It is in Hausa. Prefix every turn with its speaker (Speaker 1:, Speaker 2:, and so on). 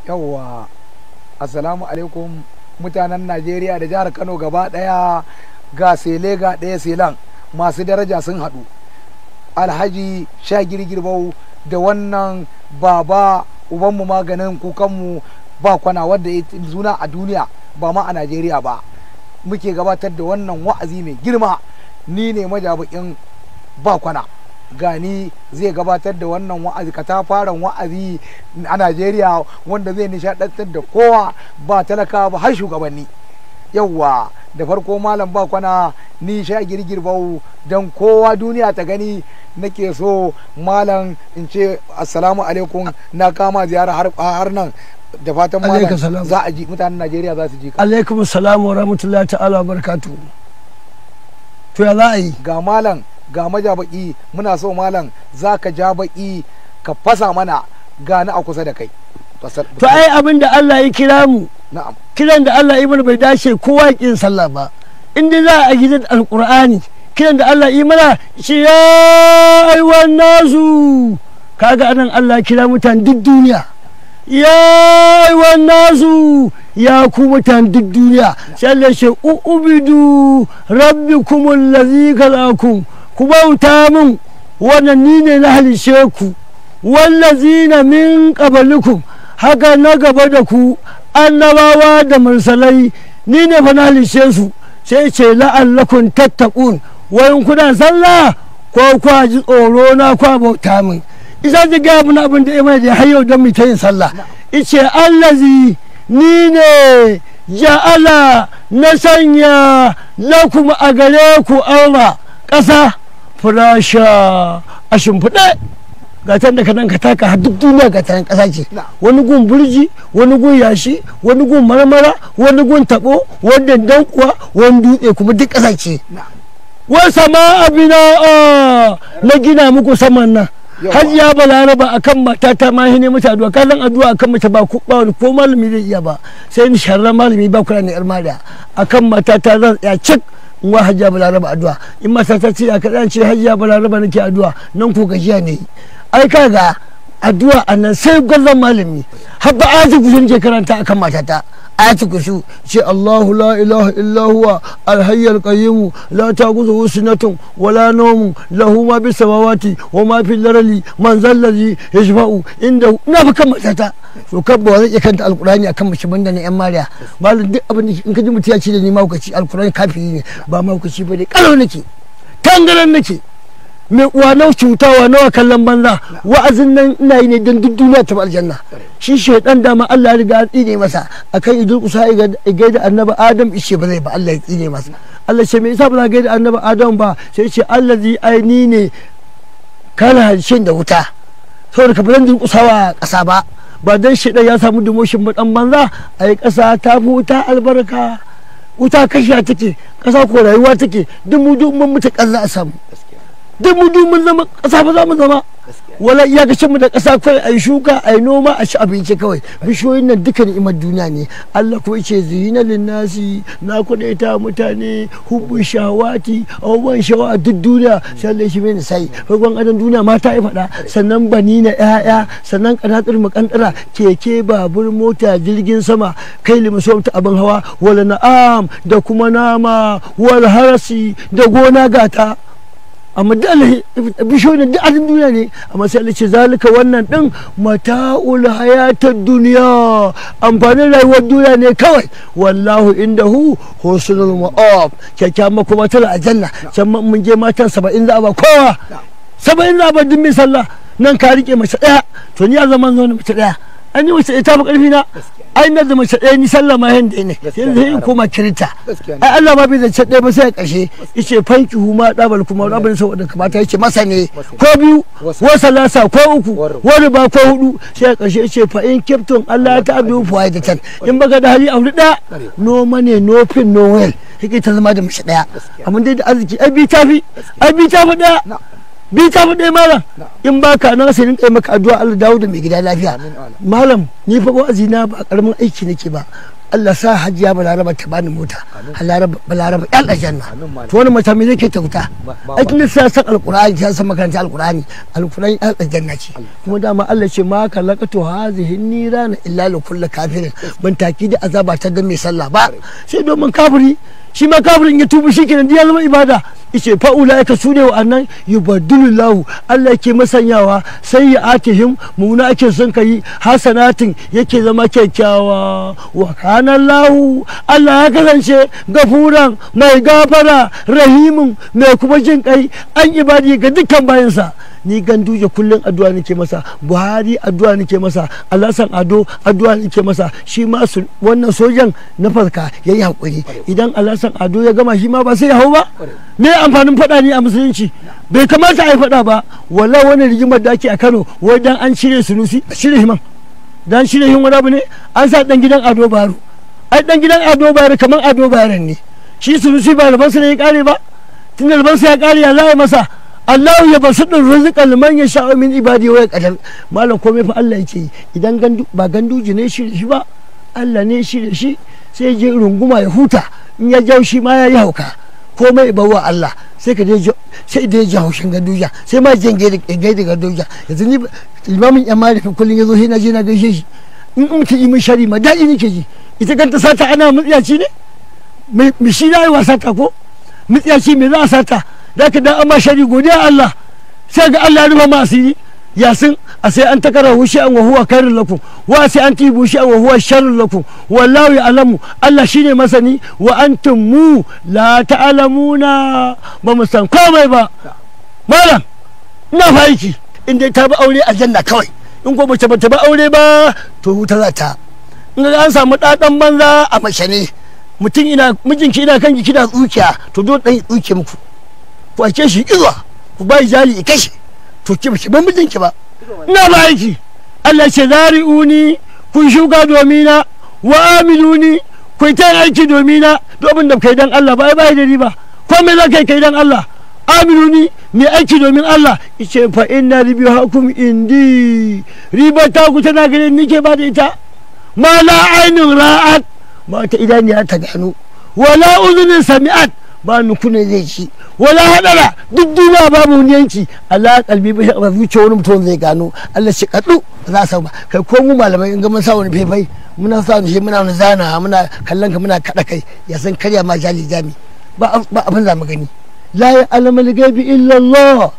Speaker 1: Yawwa, assalamu alaikum mutanen Najeriya da jihar Kano gaba daya. Ga sele ga daya selan masu daraja sun haɗu. Alhaji Sha Girgirbau da wannan baba ubanmu maganin kukanmu ba kwana wadda ya zuna a duniya ba ma a Najeriya ba, muke gabatar da wannan wa'azi mai girma. Ni ne majabakin ba kwana, gani zai gabatar da wannan wa'azi, katafaren wa'azi a Najeriya wanda zai nishadantar da kowa, ba talaka ba har shugabanni. Yawwa, da farko malam ba kwana, ni Sha Girgirbau don kowa duniya ta gani nake so malam in ce assalamu alaikum, na kama ziyara har nan, da fatan malam za a ji, mutanen Najeriya za su ji ka.
Speaker 2: Alaikum salam wa rahmatullahi ta'ala wa barakatuhu. To ya za a yi?
Speaker 1: Ga malam ga majabaki, muna so malam za ka ja baki ka fasa mana, gani a kusa da kai.
Speaker 2: To ai abin da Allah ya kira mu,
Speaker 1: na'am,
Speaker 2: kiran da Allah ya mana bai dace kowa ya kin sallah ba. In dai za a gidan alqur'ani, kiran da Allah ya mana shi ya ayyuhan nasu, kaga anan Allah ya kira mutane duk duniya. Ya ayyuhan nasu, ya ku mutane duk duniya. Sai Allah ya ce ubudu rabbikum allazi khalaqakum, ku bauta min, wannan ni ne na halice ku, wallazina min qablikum, haka na gaba da ku annabawa da mursalai, ni ne fa na halice su. Sai ce la'allakum tattaqun, wayin kuna sallah ko kwa ji tsoro na kwa bauta min. Isa ji ga mun abin da ya mai da har yau don mu ta yin sallah. Ice allazi ni ne ja'ala na sanya lakum a gare ku aura ƙasa furasha a shimfiɗe, gatan da kanan ka taka har duk duniya gatan ƙasa ce. Wani gun burji, wani gun yashi, wani gun marmara, wani gun taɓo, wani dankuwa, wani dutse, kuma duk ƙasa ce. Wa sama abina na gina muku saman nan. Hajiya Balaraba akan matata ma hine mata addu'a, ka san addu'a akan mace ba ku ba ko malami zai iya ba, sai ni sharra malami ba kula ne yar mariya. Akan matata zan tsaya cik in wa Hajiya Balaraba addu'a. In matata ce aka tsaya ce Hajiya Balaraba nake addu'a, nan ko gajiya ne. Ai kaga addu'a anan sai gwazon malami. Habba ayatul kursi nake karanta akan matata. Ayatul kursi ce Allahu la ilaha illa huwa al-hayyul qayyum la ta'khudhuhu sinatun wa la nawm lahu ma bis samawati wa ma fil ardi man zal ladhi yashfa'u inda. Ina fa kan matata. To kabba zai iya kanta alqur'ani akan mace banda ne yan mariya. Malam duk abin in ka ji mutum ya ce da ni mahaukaci, alqur'ani kafiri ne, ba mahaukaci bane, kalau nake, tangaran nake. Mai uwa nawa cutawa nawa kallon banza. Wa'azin nan ina yi ne don duk duniya ta aljanna. Shi shaidan dama Allah ya riga ya tsine masa akan idul kusa ya gaida annabi Adam, ishe ba zai ba, Allah ya tsine masa. Allah ce me yasa ba za gaida annabi Adam ba? Sai ce allazi aini ne kana harshen da wuta, saboda ka bazan durƙusawa ƙasa ba, ba dan shaidan ya samu dimoshin ba dan banza. Ai ƙasa ta fi wuta albarka, wuta kashiya take, ƙasa ko rayuwa take. Duk mu duk mun mutu ƙasa a samu, duk mu duk mun zama ƙasa ba za mu zama. Wala iyakacin mu da ƙasa kawai a yi shuka, a yi noma, a ci abinci kawai. Bishiyoyin nan duka ni'imar duniya ne. Allah kuma ce zina linnasi, na kudaita mutane hubbu shawati abubuwan shawa a duk duniya. Sai Allah shi mai sai farkon adon duniya mata ya faɗa, sannan bani na ƴaƴa, sannan kanatsir makantara, keke, babur, mota, jirgin sama, kai limusom ta abin hawa, wala na'am da kuma nama, wal harasi da gona gata. Amma duk bishiyoyin duk adin duniya ne. Amma sai Allah ce zalika wannan din mata'ul hayatad duniya, amfanin rayuwar duniya ne kawai. Wallahu indahu husnul ma'ab, kyakkyawan makoma tana aljanna. Can mun je matan 70 za a ba kowa, 70 za a ba duk mai sallah. Nan ka rike mace daya, to ni a zaman zo mace daya, an yi mace ta fi karfi na. Ai na da mace ɗaya ni sallah ma yanda ne, yanzu in koma kirita. Ai Allah ma bai zance ɗaya ba sai a ƙarshe yace fanki huma dabal kuma rabin saboda kamata yace masa ne ko biyu wa salasa ko uku wani ba ko hudu. Sai a ƙarshe yace fa in kifton Allah ta abu fuwa da tan, in baka da hali aure ɗaya, no money no pin no well, yake ta zama da mace ɗaya. Amma dai da arziki ai bi tafi, ai bi tafi ɗaya, bi ta fi ɗaya malam. In ba ka nan sai rinka maka addu'a Allah dawo da mai gida lafiya. Malam ni fa wa'azi na ba karamin aiki nake ba. Allah sa Hajiya Balaraba ta bani mota. Balaraba yan aljanna. To wani mata me zai kai ta wuta? Ai tun da san alqur'ani, ta san makaranta alqur'ani, alqur'ani yan aljanna ce. Kuma dama Allah ce ma kalaqatu hazihi nirana illa li kulli kafirin. Ban taki da azaba ta dan mai sallah ba sai domin kafiri. Shi ma kafirin ya tubu shi kenan ya zama ibada. Ice fa ulaika sune wa'annan yubaddilullahu, Allah yake masanyawa sai ya atihim muna ake son kai hasanatin yake zama kyakkyawa. Wa kana Allahu, Allah ya kasance gafuran mai gafara, rahimun mai kuma jin kai an ibadi ga dukkan bayansa. Ni Ganduje kullum addu'a nake masa, Buhari addu'a nake masa, Alhassan Ado addu'a nake masa. Shi ma wannan sojan na farka yayi hakuri. Idan Alhassan Ado ya gama shi ma ba sai ya hau ba. Me amfanin faɗa ne a musulunci? Bai kamata a yi faɗa ba. Wallahi wani rigimar da ake a Kano wai dan an cire Sunusi, cire himan dan cire hin wani abu ne, an sa dan gidan Ado Bayero. Ai dan gidan Ado Bayero kamar Ado Bayero ne. Shi Sunusi ba rabansa ne ya kare ba, tun da rabansa ya kare ya za a yi masa? Allahu ya basu ɗin rizqa liman yasha'u min ibadi wa yaqdir. Malam komai fa Allah yake yi. Idan gandu ba Ganduje ne shi shi ba, Allah ne shi shi, sai je runguma ya huta. In ya jau shi ma ya yi hauka. Komai bawa Allah. Sai ka je sai da ya ji haushin Ganduja, sai ma je gaida Ganduja. Yanzu ni limamin yan marifi kullum ya zo sai na je na gaishe shi. In mutum yi min shari ma daɗi nake ji. Ita kanta sata ana mutsiyaci ne? Me shi na yi wa sata ko? Mutsiyaci me za a sata? Da ka dan amma shari godiya Allah, sai ga Allah ya rufa ma asiri. Yasin a sai an takara wushi an wa huwa khairul lakum wa sai an tibu shi an wa huwa sharrul lakum wallahu ya'lamu, Allah shine masani, wa antum mu la ta'lamuna, ba mu san komai ba. Malam ina fa aiki in dai ta bi aure aljanna kawai, in ko mace bata bi aure ba to wuta za ta. In ga an samu ɗaɗan banza a mace ne, mutum ina mijinki ina kan ki da tsukiya, to dole dan tsuke muku. Ku ake shi izuwa ku bai jali kashe, to ki ba ban mijinki ba. Ina ba aiki. Allah ce zari'uni, kun shuka domina, wa amiluni, ku ta aiki domina. Domin da kai dan Allah ba ai bai da riba. Ko me za kai kai dan Allah? Amiluni, mai aiki domin Allah. Ice fa inna ribahakum indi, riba ta ku tana gare ni ke ba da ita. Ma la ainun ra'at, ma ta idaniya ta gano, wala uzunin sami'at, ba nukune zai ci, wala hadara duk duniya babu wani yanki Allah kalbi ba zuciya wani mutum zai gano. Allah shi kaddu ba za su ba. Kai ko mu malamai in ga mun sa wani faifai muna sa wani shi muna wani zana muna kallon ka muna kada kai ya san karya ma jali jami ba abin za mu gani. La ya'lamul ghaibi illa Allah.